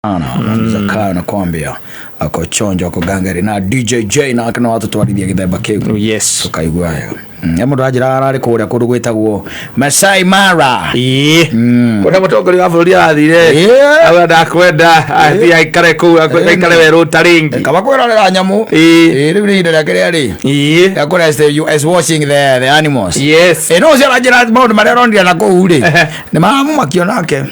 Sana Zakayo nakwambia ako chonjo ako gangari na DJ J nake no atutwarithia githemba kiu. Yes. Tukaigua wega. He mũndũ anjĩraga ararĩ kũrĩa kũndũ gwĩtagwo Masai Mara. Ĩĩ. Kũrĩa mũtongoria wa bũrũri arathire. Ĩĩ. Auga ndakwenda athiĩ aikare kũu akwenda aikare werũ ũtarĩ. Kaba kwĩrorera nyamũ. Ĩĩ. Ĩĩ, rĩu nĩ ihinda rĩake rĩarĩ Ĩĩ. rĩa kũrest is watching the animals. Yes. Ĩĩ, no ũcio aranjĩra maũndũ marĩa aronire na kũu rĩ nĩ maramũmakio nake.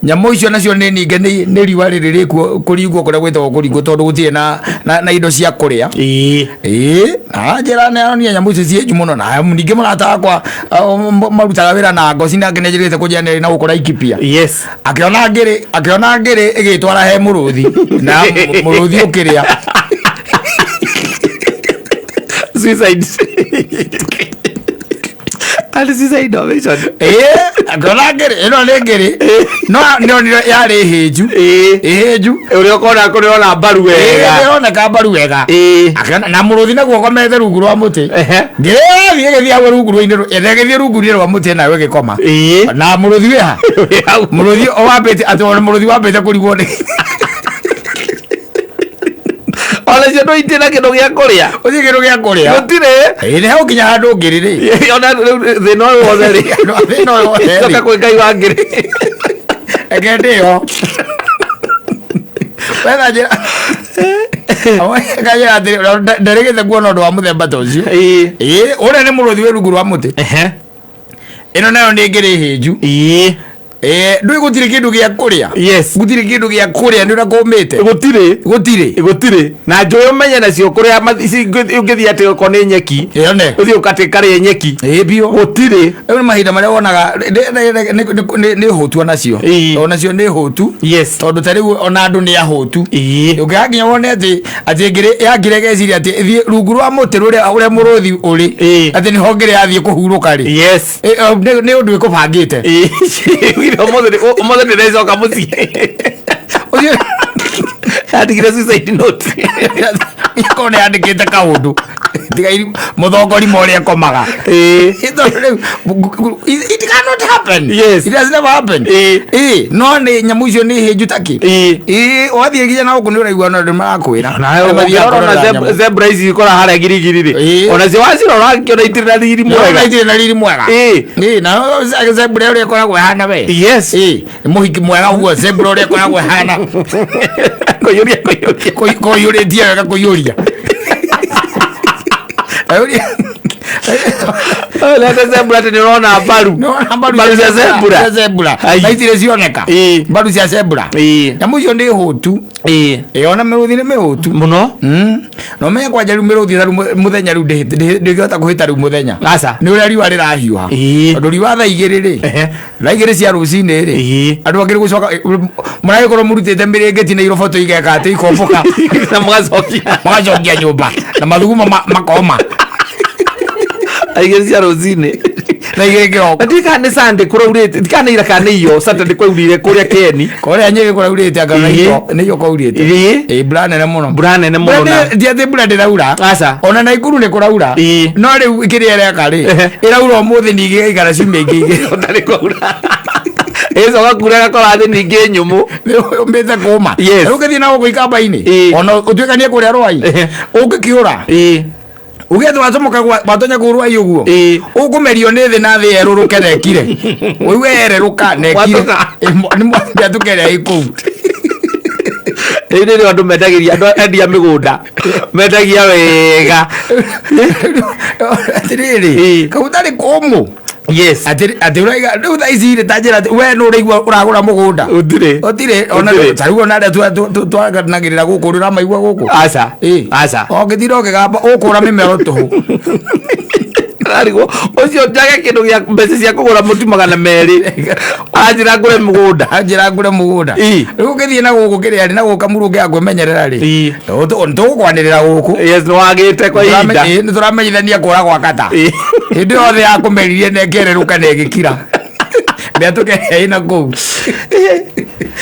Nyamũ icio nacio nĩ ningĩ nĩ riũa rĩrĩ rĩkuo kũringwo kũrĩa gwĩtagwo kũringwo tondũ gũtirĩ na indo cia kũrĩa. Ĩĩ. Ĩĩ, na njĩra nĩ aronire nyamũ icio ciĩ njũ mũno na ningĩ mũrata wakwa marutaga wĩra na ngoci nake nĩ anjĩrĩte kũnjĩra nĩ arĩ na gũkũ Laikipia. Yes. Akĩona ngĩrĩ ĩgĩtwara he mũrũthi na mũrũthi ũkĩrĩa. Suicide. And suicide ovation. Ĩĩ, akĩona ngĩrĩ ĩno nĩ ngĩrĩ no nĩonire yarĩ hĩnju. Ĩĩ. Ĩhĩnju. Ũrĩa ũkona kũrĩ ona mbaru wega. Ĩroneka mbaru wega. Ĩĩ. Akĩona na mũrũthi naguo ũkomete rungu rwa mũtĩ. Ehe. Ngĩrĩ yathiĩ ĩgĩthiĩ hau rungu rwa-inĩ ĩgĩthiĩ rungu-inĩ rwa mũtĩ nayo ĩgĩkoma. Ĩĩ. Na mũrũthi wĩ ha? Wĩ hau. Mũrũthi wambĩte atĩ ona mũrũthi wambĩte kũrigwo nĩ Ona cio ndũ itirĩ na kĩndũ gĩa kũrĩa. Ũthiĩ kĩndũ gĩa kũrĩa. Gũtirĩ. Ĩĩ, nĩ hau kinya handũ ngĩrĩ rĩ. Ona rĩu thĩna ũyũ wothe rĩ. Thĩna ũyũ wothe rĩ. Coka kwĩ Ngai wa ngĩrĩ. Reke ndĩyo. Wetha njĩra. Kanjĩra atĩrĩ, nderĩgĩte kuona ũndũ wa mũthemba ta ũcio. Ĩĩ. Ĩĩ, ũrĩa nĩ mũrũthi wĩ rungu rwa mũtĩ. Ehe. Ĩno nayo nĩ ngĩrĩ hĩnju. Ĩĩ. Ĩĩ, ndũĩ gũtirĩ kĩndũ gĩa kũrĩa. Yes. Gũtirĩ kĩndũ gĩa kũrĩa nĩ ũrĩa kũmĩte. Gũtirĩ. Gũtirĩ. Gũtirĩ. Na njũĩ ũmenye nacio kũrĩa ũngĩthiĩ atĩ okorwo nĩ nyeki. Yone. Ũthiĩ ũkatĩ karĩe nyeki. Ĩĩ biũ. Gũtirĩ. Rĩu nĩ mahinda marĩa wonaga nĩ hũtu onacio. Ĩĩ. Onacio nĩ hũtu. Yes. Tondũ ta rĩu ona andũ nĩ ahũtu. Ĩĩ. Ũngĩaga nginya wone atĩ ngĩrĩ yangire geciria atĩ ĩthiĩ rungu rwa mũtĩ rũrĩa ũrĩa mũrũthi ũrĩ. Ĩĩ. Atĩ nĩho ngĩrĩ yathiĩ kũhurũka rĩ. Yes. Ĩ, nĩ ũndũ ĩkũbangĩte. Ĩĩ. Ũmũthĩ ndĩrecoka mũciĩ. Ũcio Yatigire suicide note. Ĩkorwo nĩ yandĩkĩte kaũndũ. Tiga mũthongori ma ũrĩa ĩkomaga. Ĩĩ. Tondũ rĩu, it cannot happen. Yes. It has never happened. Ĩĩ. Ĩĩ, no nĩ nyamũ icio nĩ hĩnju takĩ. Ĩĩ. Ĩĩ, wathiĩ nginya na gũkũ nĩ ũraigua no andũ marakwĩra. Nawe Arĩa mathiaga ũngĩrora kũrora nyamũ. zebra ici ikora harĩa girigiri rĩ. Ĩĩ. Ona cio wacirora ngĩona itirĩ na riri Nĩwona mwega. itirĩ na riri mwega. Ĩĩ. Ĩĩ, na zebra ũrĩa ĩkoragwo ĩhana we. Yes. Ĩĩ, nĩ mũhiki mwega ũguo zebra ũrĩa ĩkoragwo ĩhana. Kũiyũria kũiyũria. Kũiyũrĩtie wega kũiyũria. Leta zebra atĩ nĩ ũrona mbaru. Nĩwona Mbaru cia zebra. Cia zebra. Ai. Na itirĩ cioneka. Ĩĩ. Mbaru cia zebra. Ĩĩ. Nyamũ icio nĩ hũtu. Ĩĩ. Ĩĩ, ona mĩrũthi nĩ mĩhũtu. Mũno. Na ũmenye kwanja rĩu mĩrũthi ta rĩu mũthenya rĩu ndĩngĩhota kũhĩta rĩu mũthenya. Aca. Nĩ ũrĩa riũa rĩrahiũha. Ĩĩ. Tondũ riũa thaa igĩrĩ rĩ. Ehe. Thaa igĩrĩ cia rũcinĩ rĩ. Ĩĩ. Andũ angĩ gũcoka mũragĩkorwo mũrutĩte mĩrĩngĩti na iroboto igeka atĩ ikombũka. Na mũgacokia. Magacokia nyũmba na mathugumo makoma. Igĩrĩ cia rũcinĩ. Na igĩrĩ kĩroko. Na ndiũĩ kana nĩ Sunday kũraurĩte, ndi kana nĩ ira kana nĩ iyo Saturday kwaurire kũrĩa Keni. Kũrĩa Nyĩrĩ kũraurĩte anga Ĩĩ. nĩ iyo kwaurĩte. Ĩĩ. Ĩĩ, mbura nene mũno. Mbura nene mũno na. Ti atĩ mbura ndĩraura. Aca. Ona Naikuru nĩ kũraura. Ĩĩ. No rĩu kĩrĩa ĩreka rĩ, Ehe. ĩraura ũmũthĩ ningĩ ĩgaikara ciumia ingĩ igĩrĩ. Ũtarĩ kwaura. Ĩcoka kura ĩgakora thĩ ningĩ nyũmũ. Ũmbĩte kũma. Yes. Rĩu ũngĩthiĩ na gũkũ ikamba-inĩ. Ĩĩ. Ona ũtuĩkanie kũrĩa Rwai. Ehe. Ũngĩkĩũra. Ĩĩ. Uge atĩ wacomoka watonya kũu Rwai ũguo. Ĩĩ. Ũkũmerio nĩ thĩ na thĩ yerũrũke na ĩkire. Ũigue yererũka na ĩkire. Mwatũka. Ĩ, nĩ mĩatũka ĩrĩa ĩ kũu. Rĩu nĩrĩo andũ mendagĩria andũ endia mĩgũnda mendagia wega. Atĩrĩrĩ, Ĩĩ. kau tarĩ kũmũ. Yes. Atĩ ũraiga rĩu thaa ici rĩ ta njĩra atĩ we nĩ ũraigua ũragũra mũgũnda. Gũtirĩ. Gũtirĩ ona Gũtirĩ. ta rĩu ona arĩa twaganagĩrĩra gũkũ rĩ ũramaigua gũkũ. Aca. Ĩĩ. Aca. Ũngĩtinda ũkĩgamba ũkũra mĩmero tũhũ. Ararigwo ũcio njage kĩndũ gĩa mbeca cia kũgũra mũtu 200 anjĩra ngũre mũgũnda. Anjĩra ngũre mũgũnda. Ĩĩ. Rĩu ũngĩthiĩ na gũkũ kĩrĩa rĩ na gũkũ Kamuru ũngĩaga kwĩmenyerera rĩ. Ĩĩ. Tũgũkwanĩrĩra gũkũ. Yes, nĩ wagĩte kwa ihinda. Ĩĩ, nĩ tũramenyithania kũra gwa kata. Ĩĩ. Hĩndĩ yothe yakũmeririe na ĩkererũka na ĩgĩkira. Mĩatũka ĩrĩa ĩna kũu.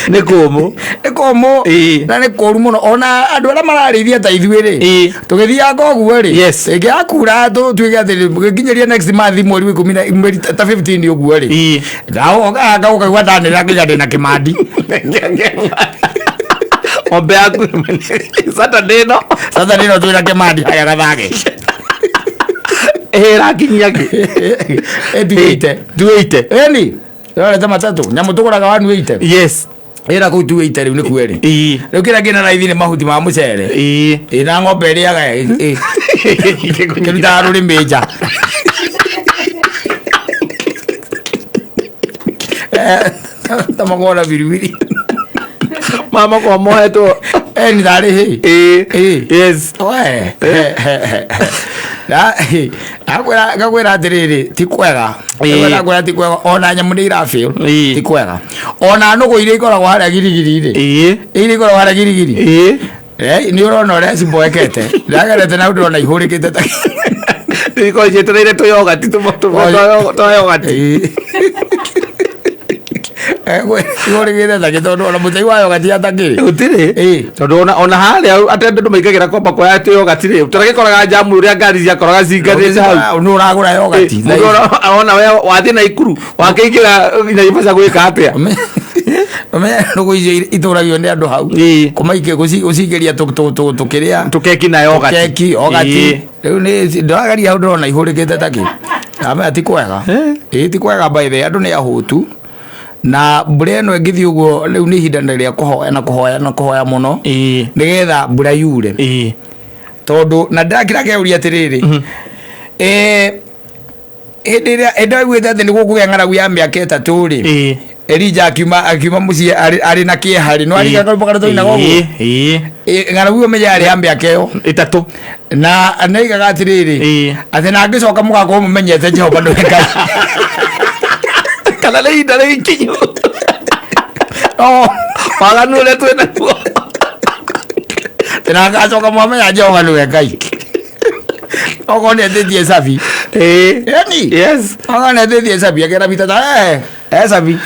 Nĩ kũmũ. Nĩ Kũmũ. Ĩĩ. Na nĩ kũru mũno, ona andũ arĩa mararĩithia ta ithuĩ rĩ, tũgĩthianga ũguo rĩ, ĩngĩaga kura tuĩke atĩ gĩkinyĩria next month, mweri wa 10 na mweri ta 15 ũguo rĩ, anga ũkaigua ndanĩrĩra nginya ndĩna kĩmandi. Ng'ombe yaku Saturday ĩno. Sasa nĩno twĩna kĩmandi haya gathage. Ĩrakinyia kĩ? Ĩtuĩte. 280. Ĩni ĩrorete matatũ, nyamũ tũgũraga 180. Ĩra kũu 280 rĩu nĩ kweri. Rĩu kĩrĩa kĩna raithi nĩ mahuti ma mũcere. Ĩ na ng'ombe ĩrĩaga kĩrutaga rũrĩmĩ nja. Ta magona biribiri. Mama kwa mohetwo. Ĩni tarĩ hĩ. Ĩĩ. We ngakwĩra atĩrĩrĩ, ti kwega. Ngakwĩra ti kwega, ona nyamũ nĩ irabĩũ. Ti kwega, ona nũgũ iria ikoragwo harĩa girigiri rĩ, iria ikoragwo harĩa girigiri. Nĩ ũrona ũrĩa cimboekete, ndagerete na ndĩrona ihũrĩkĩte ta Ikorwo cietereire tũyogati, twa yogati. Ihũrĩkĩte ta tondũ ona mũtei wa yogati atakĩrĩ. Gũtirĩ. Tondũ ona harĩa atĩ andũ maingagĩra kwamba kuoya tũyogati rĩ, tũragĩkoraga jamu ũrĩa ngari ciakoraga cinganĩte hau. Nĩ ũragũra yogati. Mũndũ ona we wathiĩ Naikuru wakĩingĩra Naivasha gwĩka atĩa? Ũmenye nũgũ icio itũragio nĩ andũ hau. Kũmaikia gũcingĩria tũkĩrĩa. Tũkeki na yogati. Keki yogati. Rĩu nĩ ndĩrageria hau, ndĩrona ihũrĩkĩte takĩ. Ndamenya ti kwega. Ĩĩ, ti kwega. By the way, andũ nĩ ahũtu na mbura ĩno ĩngĩthiĩ ũguo rĩu nĩ ihinda rĩa kũhoya na kũhoya na kũhoya mũno, nĩgetha mbura yure, tondũ na ndĩrakira keuria atĩrĩrĩ, hĩndĩ ĩrĩa hĩndĩ ĩrĩa aiguĩte atĩ nĩ gũkũgĩa ng'aragu ya mĩaka 3 rĩ, Elija akiuma mũciĩ arĩ na kĩeha rĩ, no arika karwĩmbo karĩa twainaga ũguo. Ng'aragu ĩyo menya yarĩ ya mĩaka ĩyo 3. Na nĩaigaga atĩrĩrĩ, atĩ na ngĩcoka mũgakorwo mũmenyete Jehova nĩwe Ngai. Kana nĩ ihinda rĩikinyu. Oh, waganu ũrĩa twĩ naguo. Atĩ na ngacoka mwamenya Jehova nĩwe Ngai, okorwo nĩ etĩtie cabi. Yani okorwo nĩ etĩtie cabi, akera bita ta cabi.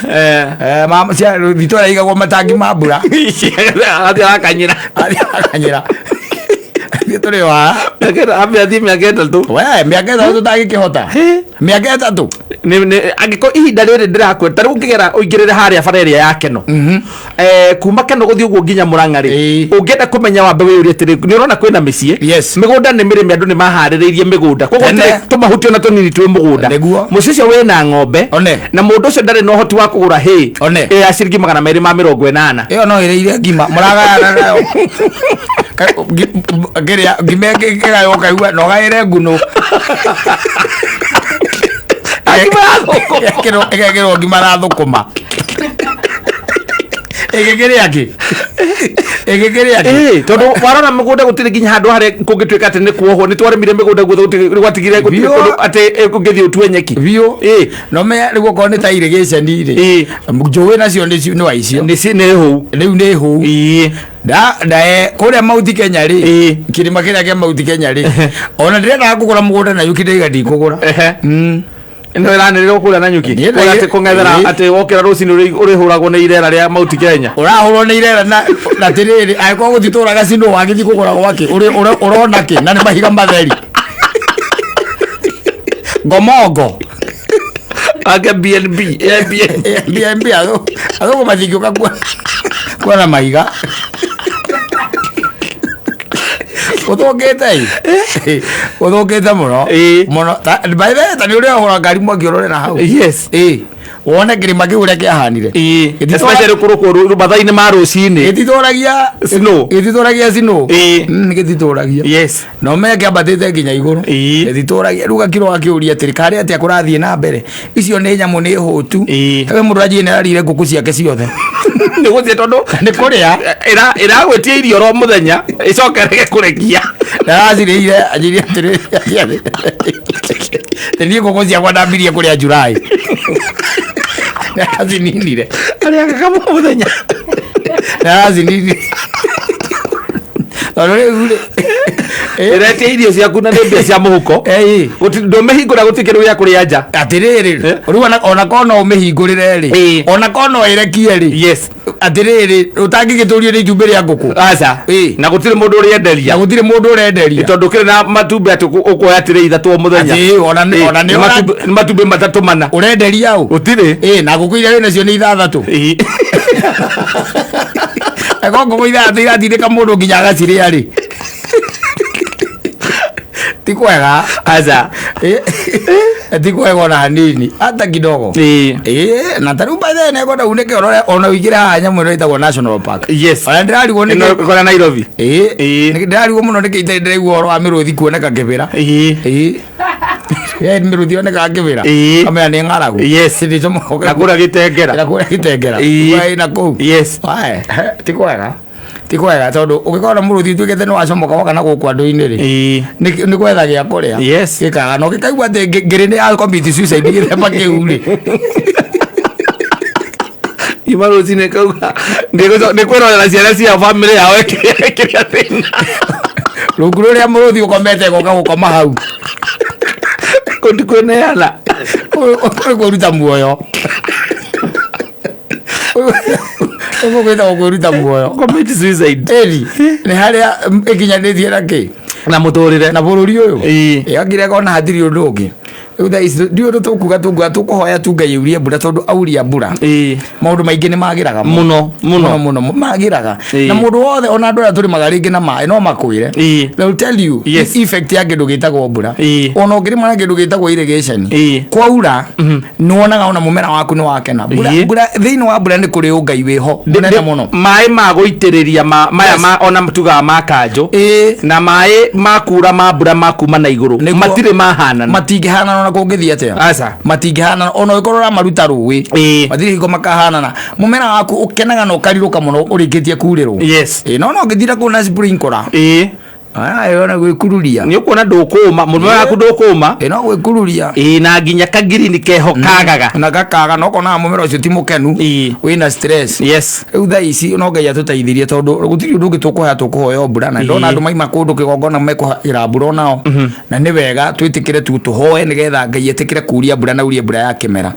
Thito ĩrĩa igagwo matangi ma mbura. Agathiĩ arakanyĩra. Akanyĩra ithuĩ tũrĩ o haha. Ambe athiĩ mĩaka 3. We, mĩaka 3 tũtangĩkĩhota, mĩaka 3. Angĩkorwo ihinda rĩrĩ ndĩrakwĩra ta rĩu ũngĩgera ũingĩrĩre harĩa bara ĩrĩa ya Keno, kuma Keno gũthiĩ ũguo nginya Mũrang'a rĩ, ũngĩenda kũmenya wambe wĩyũrie atĩrĩ, nĩ ũrona kwĩna mĩciĩ? Mĩgũnda nĩ mĩrĩme, andũ nĩ maharĩrĩirie mĩgũnda, koguo Tene. gũtirĩ tũmahuti ona tũnini twĩ mũgũnda. Mũciĩ ũcio wĩna ng'ombe. One. Na mũndũ ũcio ndarĩ na ũhoti wa kũgũra hay One. ĩ ya ciringi 280. Ĩyo no ĩrĩire ngima mũragayana nayo. Kĩrĩa ngima ĩngĩ ĩkĩgaywo ũkaigua na ũgaĩre ngunũ. Ngima ya thũkũma. Ĩgekĩrwo ngima na thũkũma, ĩgĩkĩrĩa kĩ, ĩgĩkĩrĩa kĩ? Ĩĩ, tondũ warora mũgũnda gũtirĩ nginya handũ harĩa kũngĩtuĩka atĩ nĩ kuohwo nĩ twarĩmire mĩgũnda guothe, gũtirĩ gwatigire gũtirĩ kũndũ atĩ ũngĩthiĩ ũtue nyeki. Biũ. No menya rĩu okorwo nĩ ta irrigation rĩ, njũĩ nacio nĩ waicio. Nĩ hũu. Rĩu nĩ hũu. Da da kũrĩa Mount Kenya rĩ, kĩrĩma kĩrĩa kĩa Mount Kenya rĩ, ona ndĩrendaga kũgũra mũgũnda na yuki, ndaiga ndikũgũra. Ĩno ĩranĩrĩrwo kũrĩa na nyuki. Niĩ Kũrĩa atĩ kũng'ethera atĩ wokĩra rũcinĩ ũrĩhũragwo nĩ irera rĩa Mount Kenya. Ũrahũrwo nĩ irera na atĩrĩrĩ, angĩkorwo gũtitũraga cinũ, wagĩthiĩ kũgũra gwake ũrona kĩ na nĩ mahiga matheri ngomongo. Ake BNB, Airbnb. BNB athũngũ matingĩũka kuona mahiga ũthũkĩte ĩ, ũthũkĩte mũno. Mũno. By the way, ta nĩ ũrĩa ũhũra ngari mwaki ũrore na hau. Wone kĩrĩma kĩu ũrĩa kĩahanire. Especially kũrũ mathaa-inĩ ma rũcinĩ. Gĩtitũragia. Snow. Gĩtitũragia snow. Gĩtitũragia. Na ũmenye kĩambatĩte nginya igũrũ. Gĩtitũragia. Rĩu gakirwo gakĩũria atĩrĩ, karĩ atĩa kũrathiĩ na mbere, icio nĩ nyamũ nĩ hũtu. He mũndũ anjie nĩ ararire ngũkũ ciake ciothe. Nĩ gũthiĩ tondũ nĩ kũrĩa. Ĩragwĩtia irio ro mũthenya ĩcoke rege kũrekia. Ndaracirĩire, anjirie atĩrĩ, niĩ ngũkũ ciakwa ndambirie kũrĩa July, naracininire. Arĩaga kamwe mũthenya. Naracininire tondũ rĩu rĩ, Ĩretia irio ciaku na nĩ mbia cia mũhuko. Ndũmĩhingũra, gũtirĩ kĩndũ gĩa kũrĩa nja. Atĩrĩrĩ, rĩu ona korwo no ũmĩhingũrĩre rĩ, ona korwo no ĩrekie rĩ, atĩrĩrĩ, ũtangĩgĩtũrio nĩ itumbĩ rĩa ngũkũ. Aca. Na gũtirĩ mũndũ ũrĩenderia. Na gũtirĩ mũndũ ũrenderia. Tondũ ũkĩrĩ na matumbĩ atĩ ũkuoya atĩrĩ ithatũ o mũthenya. Atĩ, ona nĩ nĩ matumbĩ matatũ mana. Ũrenderia ũ? Gũtirĩ. Ĩ, na ngũkũ iria wĩ nacio nĩ ithathatũ. Eko ngũkũ ithathatũ iratindĩka mũndũ nginya agacirĩa rĩ, ti kwega. Aca. Ti kwega ona hanini, hata kidogo. Ĩ, na tarĩu by the way nĩngwenda unĩke ũrore ona ũingĩre haha nyamũ ĩno ĩtagwo National Park. Ona ndĩrarigwo nĩkĩ. Ĩno kũrĩa Nairobi. Ĩ, ndĩrarigwo mũno nĩkĩ itarĩ ndĩraigua ũhoro wa mĩrũthi kuoneka kĩbĩra. Ĩ. Mĩrũthi yonekaga kĩbĩra. Kamenya nĩ ng'aragu. Na kũrĩa Gĩtengera. Na kũrĩa Gĩtengera. Na kũu. Wae, ti kwega, ti kwega, tondũ ũngĩkorwo na mũrũthi ũtuĩkĩte nĩ wacomoka woka na gũkũ andũ-inĩ rĩ, nĩ gwetha gĩa kũrĩa. Gĩkaga na ũngĩkaigua atĩ ngĩrĩ nĩ ya commit suicide gĩthemba kĩu rĩ. Ima rũcinĩ kauga nĩ kwĩrorera ciana cia bamĩrĩ yao ĩkĩrĩa thĩna. Rungu rũrĩa mũrũthi ũkomete goka gũkoma hau. Kũndi kwĩneana. Kũrĩ kwĩruta muoyo. Ũguo gwĩtagwo kwĩruta muoyo. Commit suicide. Ĩri nĩ harĩa ĩkinyanĩtie na kĩ na mũtũrĩre. Na bũrũri ũyũ. Ĩgakĩrega ona hatirĩ ũndũ ũngĩ. Rĩu thaa ici ndiũĩ ũndũ tũkuga, tũkuga tũkũhoya tu Ngai aurie mbura, tondũ auria mbura maũndũ maingĩ nĩ magĩraga mũno mũno. Mũno mũno magĩraga. Na mũndũ wothe, ona andũ arĩa tũrĩmaga rĩngĩ na maĩ, no makwĩre. They will tell you effect ya kĩndũ gĩtagwo mbura. Ona ũngĩrĩma na kĩndũ gĩtagwo irrigation, kwaura nĩ wonaga ona mũmera waku nĩ wakena. Mbura, mbura, thĩinĩ wa mbura nĩ kũrĩ ũngai wĩho mũnene mũno. Maĩ ma gũitĩrĩria maya ma ona tugaga ma kanjũ na maĩ ma kura ma mbura ma kuma na igũrũ matirĩ mahanana. Matingĩhanana ona kũngĩthiĩ atĩa. Aca. Matingĩhanana ona ũngĩkorwo ũramaruta rũĩ. Matirĩ hingo makahanana. Mũmera waku ũkenaga na ũkarirũka mũno ũrĩkĩtie kurĩrwo. No no ũngĩtira kũu na sprinkler, aya ona gwĩkururia. Nĩ ũkuona ndũkũma, mũmera waku ndũkũma. Ĩ, no gwĩkururia. Na nginya kagirini keho kagaga. Na gakaga na ũkonaga mũmera ũcio ti mũkenu, wĩna stress. Rĩu thaa ici no Ngai atũteithirie, tondũ gũtirĩ ũndũ ũngĩ tũkũhoya, tũkũhoya o mbura. Na ndona andũ maima kũndũ kĩgongona mekũhagĩra mbura onao, na nĩ wega twĩtĩkĩre tu tũhoe nĩgetha Ngai etĩkĩre kuria mbura na aurie mbura ya kĩmera.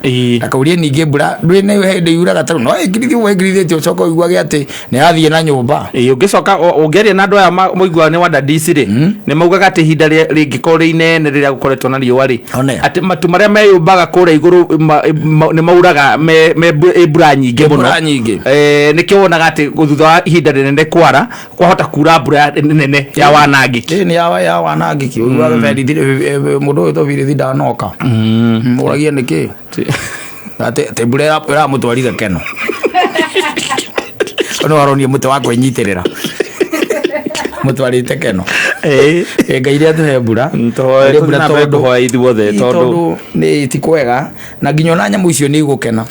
Akaurie ningĩ mbura ndwĩ nĩ hĩndĩ yuraga tarĩu no ĩngirithio ũguo ĩngirithĩtie, ũcoke ũiguage atĩ nĩ yathiĩ na nyũmba. Ĩĩ, ũngĩcoka ũngĩaria na andũ aya mũiguaga nĩ wadadisi rĩ, nĩ maugaga atĩ ihinda rĩngĩkorwo rĩ inene rĩrĩa gũkoretwo na riũa rĩ, One. atĩ matu marĩa meyũmbaga kũrĩa igũrũ nĩ mauraga me ĩ mbura nyingĩ mũno. Mbura nyingĩ. Nĩkĩo wonaga atĩ thutha wa ihinda rĩnene kwara kwahota kura mbura nene ya wanangĩki. Ĩ, nĩ ya wanangĩki. Ũiguaga berithi, mũndũ ũyũ tobirithi ndanoka. Ũragia nĩkĩ atĩ atĩ mbura ĩramũtwarire keno no aronie mũtĩ wa kwĩnyitĩrĩra mũtwarĩte keno. Ĩ, Ngai rĩa tũhe mbura. Tũhoe. Rĩa mbura Tũthiĩ na mbere tondũ kũhoya ithuothe, Ĩ, tondũ nĩ ti kwega na nginya ona nyamũ icio nĩ igũkena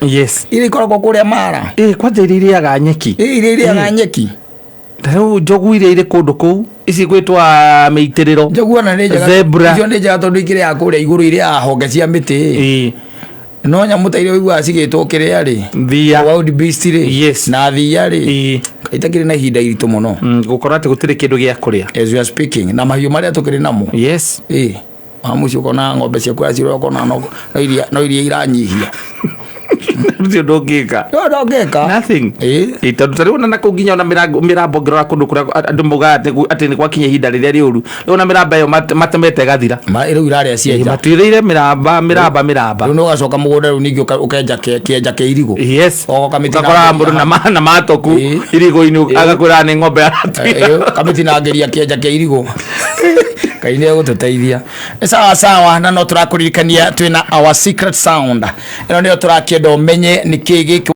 iria ikoragwo kũrĩa Mara. Ĩ, kwanja iria irĩaga nyeki. Ĩ, iria irĩaga nyeki. Ta rĩu njogu iria irĩ kũndũ kũu ici gwĩtwa mĩitĩrĩro. Njogu ona nĩ njega. Zebra. Icio nĩ njega tondũ ikĩrĩaga kũrĩa igũrũ, irĩaga honge cia mĩtĩ. No nyamũ ta iria ũiguaga cigĩtwo kĩrĩa rĩ, Thia. Wild beast rĩ, na thia rĩ, itakĩrĩ na ihinda iritũ mũno. Gũkorwo atĩ gũtirĩ kĩndũ gĩa kũrĩa. As we are speaking, na mahiũ marĩa tũkĩrĩ namo. Ĩ, wa mũciĩ ũkona ng'ombe ciaku wacirora ũkona no iria iranyihia. Ũcio ndũngĩka. No ndũngĩka. Nothing. Ĩ. Ĩ, tondũ ta rĩu ona nakũu nginya ona mĩrambo ngĩrora kũndũ kũrĩa andũ maugaga atĩ nĩ gwakinya ihinda rĩrĩa rĩũru, rĩu ona mĩramba ĩyo matemete ĩgathira. Rĩu irarĩa cienja. Matuĩrĩire mĩramba, mĩramba, mĩramba. Rĩu nĩ ũgacoka mũgũnda rĩu ningĩ ũkenja kĩenja kĩa irigũ. Ogoka mĩtĩ Ũgakora mũndũ na matoku irigũ-inĩ, agakwĩra nĩ ng'ombe aratuĩra. Kamĩtinangĩria kĩenja kĩa irigũ. Ngai nĩ egũtũteithia. Nĩ sawa sawa, na no tũrakũririkania twĩna our secret sound. Ĩno nĩyo tũrakĩenda ũmenye nĩ kĩĩ gĩkĩ.